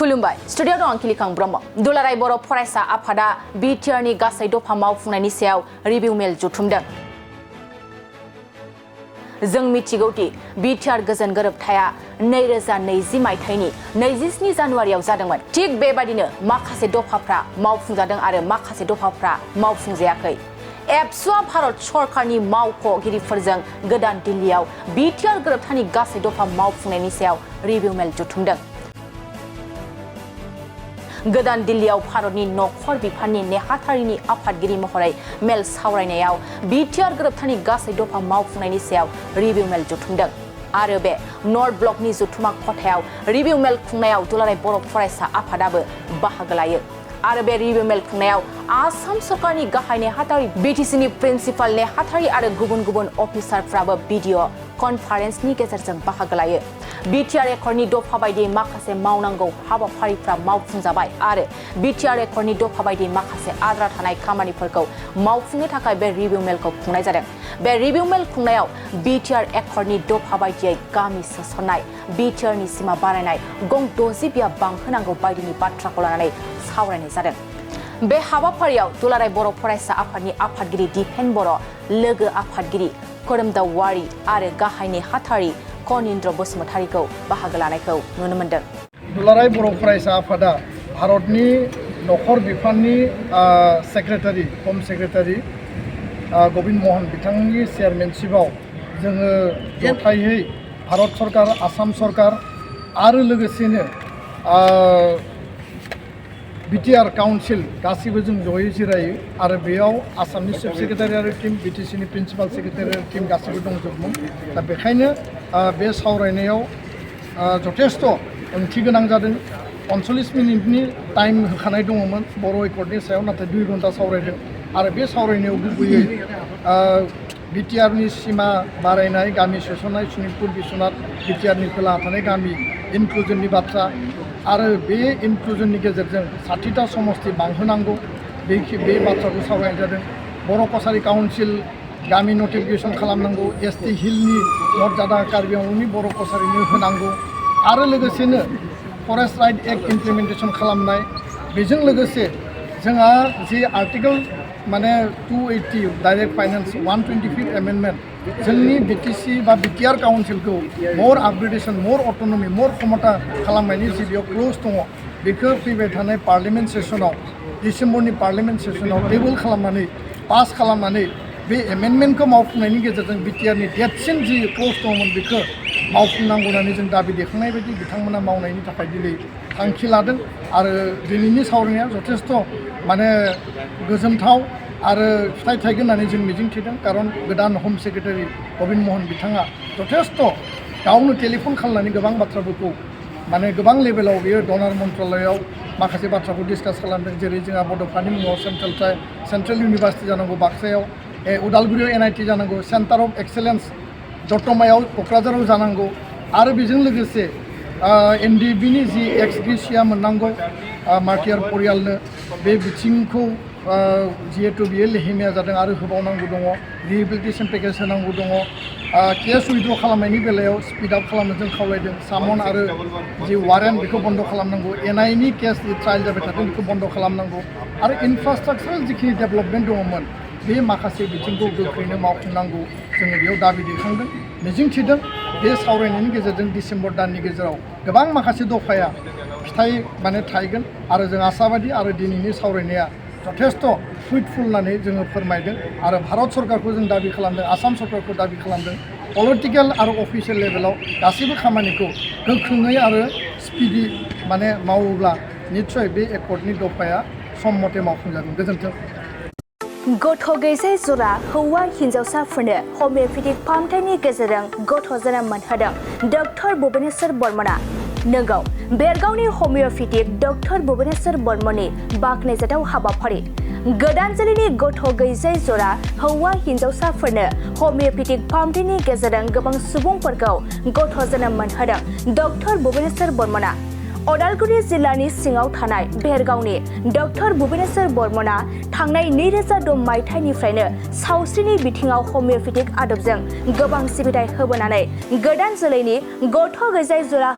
खुलुमबाय स्टुडिअ दं आंखिलिखां ब्रह्म दुलाराय बर' फरायसा आफादा बिटिआरनि गासै दफा मावफुंनायनि सायाव रिभिउ मेल जुथुमदों। जों मिथिगौदि बिटिआर गोजोन गोरोबथाया 2020 मायथाइनि 27 जानुवारियाव जादोंमोन। थिग बेबादिनो माखासे दफाफ्रा मावफुंजादों आरो माखासे दफाफ्रा मावफुंजायाखै। एबसुआ भारत सरकारनि मावख'गिरिफोरजों गोदान दिल्लीयाव बिटिआर गोरोबथानि गासै दफा मावफुंनायनि सायाव रिभिउ मेल जुथुमदों। गोदान दिल्लीयाव भारतनि नखर बिफाननि नेहाथारिनि आफादगिरि महरै मेल सावरायनायाव बिटिआर गोरोबथानि गासै दफा मावफुंनायनि सायाव रिभिउ मेल जुथुमदों आरो बे नर्थ ब्लकनि जथुमा खथायाव रिभिउ मेल खुंनायाव दुलाराय बर' फरायसा आफादाबो बाहागो लायो आरो बे रिभिउ मेल खुंनायाव आसाम सरकारनि गाहाय नेहाथारि बिटिसिनि प्रिन्सिपाल नेहाथारि आरो गुबुन गुबुन अफिसारफ्राबो भिडिअ कनफारेन्सनि गेजेरजों बाहागो लायो। बिटिआर एकर्डनि दफा बायदियै माखासे मावनांगौ हाबाफारिफ्रा मावफुंजाबाय आरो बिटिआर एकर्डनि दफा बायदियै माखासे आद्रा थानाय खामानिफोरखौ मावफुंनो थाखाय बे रिभिउ मेलखौ खुंनाय जादों। बे रिभिउ मेल खुंनायाव बिटिआर एकर्डनि दफा बायदियै गामि सोसननाय, बिटिआरनि सिमा बारायनाय, गं 60 बिया बांहोनांगौ बायदिनि बाथ्राखौ लानानै सावरायनाय जादों। बे हाबाफारियाव दुलाराय बर' फरायसा आफादनि आफादगिरि दिपेन बर', लोगो आफादगिरि खोरोमदाव वारि आरो गाहाय नेहाथारि कनिन्द्र बसुमतारीखौ बाहागो लानायखौ नुनो मोनदों। दुलाराय बर' फरायसा आफादा भारतनि नखर बिफाननि सेक्रेटारि हम सेक्रेटारि गबिन्द महन बिथांनि चेयारमेनशिपआव जोङो जथायै भारत सरकार, आसाम सरकार आरो लोगोसेनो बिटिआर काउन्सिल गासिबो जों जयै जिरायो आरो बेयाव आसामनि चिफ सेक्रेटारि आरो टीम, बिटिसिनि प्रिन्सिपाल सेक्रेटारि आरो टीम गासिबो दंजोबमोन। दा बेखायनो बे सावरायनायाव जथेस्थ' ओंथि गोनां जादों। 45 मिनिटनि टाइम होखानाय दङमोन बर' एकर्डनि सायाव, नाथाय 2 घन्टा सावरायदों आरो बे सावरायनायाव गुबैयै बिटिआरनि सिमा बारायनाय, गामि सोसननाय, सनितपुर, बिश्वनाथ, बिटिआरनि खोलाहा थानाय गामि इनक्लुजननि बाथ्रा आरो बे इनक्लुजननि गेजेरजों 60टा समस्ति बांहोनांगौ बे बाथ्राखौ सावरायनाय जादों। बर' कसारि काउन्सिल गामि नटिफिकेसन खालामनांगौ, एसटि हिलनि मर्यादा कार्बि आंलंनि बर' कसारिनो होनांगौ आरो लोगोसेनो फरेस्ट राइट एक्ट इमप्लिमेन्टेसन खालामनाय। बेजों लोगोसे जोंहा जि आर्टिकल 280 डाइरेक्ट फाइनेन्स 125 एमेन्डमेन्ट जोंनि बिटिसि बा बिटिआर काउन्सिलखौ मोर आपग्रेडेसन, मोर अट'नमि, मोर क्षमता खालामनायनि जि बेयाव क्ल'ज दङ, बेखौ फैबाय थानाय पार्लियामेन्ट सेसनाव, डिसेम्बरनि पार्लियामेन्ट सेसनाव टेबोल खालामनानै पास खालामनानै बे एमेन्डमेन्टखौ मावफुंनायनि गेजेरजों बिटिआरनि देरसिन जि क्ल'ज दङमोन बेखौ मावफुंनांगौ होननानै जों दाबि दैखांनाय बायदि बिथांमोना मावनायनि थाखाय दिनै थांखि लादों आरो दिनैनि सावरायनाया जथेस्थ' गोजोनथाव आरो फिथाइ थायगोन होननानै जों मिजिंथिदों। खारन गोदान हम सेक्रेटारि गबिन्द महन बिथाङा जथेस्थ' गावनो टेलिफन खालामनानै गोबां बाथ्राफोरखौ गोबां लेभेलाव बेयो डनार मन्त्रालयाव माखासे बाथ्राखौ डिसकास खालामदों। जेरै जोंहा बड'फानि मुङाव सेन्ट्रेल इउनिभार्सिटि जानांगौ बाक्सायाव, उदालगुरियाव एनआइटि जानांगौ, सेन्टार अफ एक्सेलेन्स दतमायाव क'क्राझाराव जानांगौ आरो बेजों लोगोसे एनडिबिनि जि एक्स ग्रेसिया मोननांगौ मार्टियार परियालनो, बे बिथिंखौ जिहेतु बियो लेहेमिया जादों आरो होबावनांगौ दङ, रिहेबिलिटेसन पेकेज होनांगौ दङ, केस उइथड्र खालामनायनि बेलायाव स्पिड आप खालामनो जों खावलायदों, सामन आरो जि वारेन्ट बेखौ बन्द खालामनांगौ, एनआइनि केस ट्रायल जाबाय थादों बेखौ बन्द खालामनांगौ आरो इनफ्रास्ट्राक्चारेल जिखिनि डेभेलपमेन्ट दङमोन बे माखासे बिथिंखौ गोख्रैनो मावफुंनांगौ जोङो बेयाव दाबि दैखांदों। मिजिंथिदों बे सावरायनायनि गेजेरजों डिसेम्बर दाननि गेजेराव गोबां माखासे दफाया फिथाइ थायगोन आरो जों आसाबादि आरो दिनैनि सावरायनाया जथेस्थ' फ्रुइटफुल होननानै जोङो फोरमायदों आरो भारत सरकारखौ जों दाबि खालामदों, आसाम सरकारखौ दाबि खालामदों पलिटिकेल आरो अफिसियेल लेभेलाव गासैबो खामानिखौ गोख्रोङै आरो स्पिडि मावोब्ला निस्सय बे एकर्डनि दफाया सम मथे मावफुंजागोन। गोजोन्थों। गथ' गैजायै जरा हौवा हिन्जावसाफोरनो हमिय'पेथिक फाहामथायनि गेजेरजों गथ' जोनोम मोनहोदों डक्टर भुबनेश्वर बर्मनआ। नोंगौ, बेरगावनि हमिय'पेथिक डक्टर भुबनेश्वर बर्मननि बाख्नायजाथाव हाबाफारि। गोदान जोलैनि गथ' गैजायै जरा हौवा हिन्जावसाफोरनो हमिय'पेथिक फाहामथायनि गेजेरजों गोबां सुबुंफोरखौ गथ' जोनोम मोनहोदों डक्टर भुबनेश्वर बर्मनआ। उदालगुरि जिल्लानि सिङाव थानाय बेरगावनि डक्टर भुबनेश्वर बर्मनआ थांनाय 2006 मायथाइनिफ्रायनो सावस्रिनि बिथिङाव हमिय'पेथिक आदबजों गोबां सिबिथाय होबोनानै गोदान जोलैनि गथ' गैजायै जरा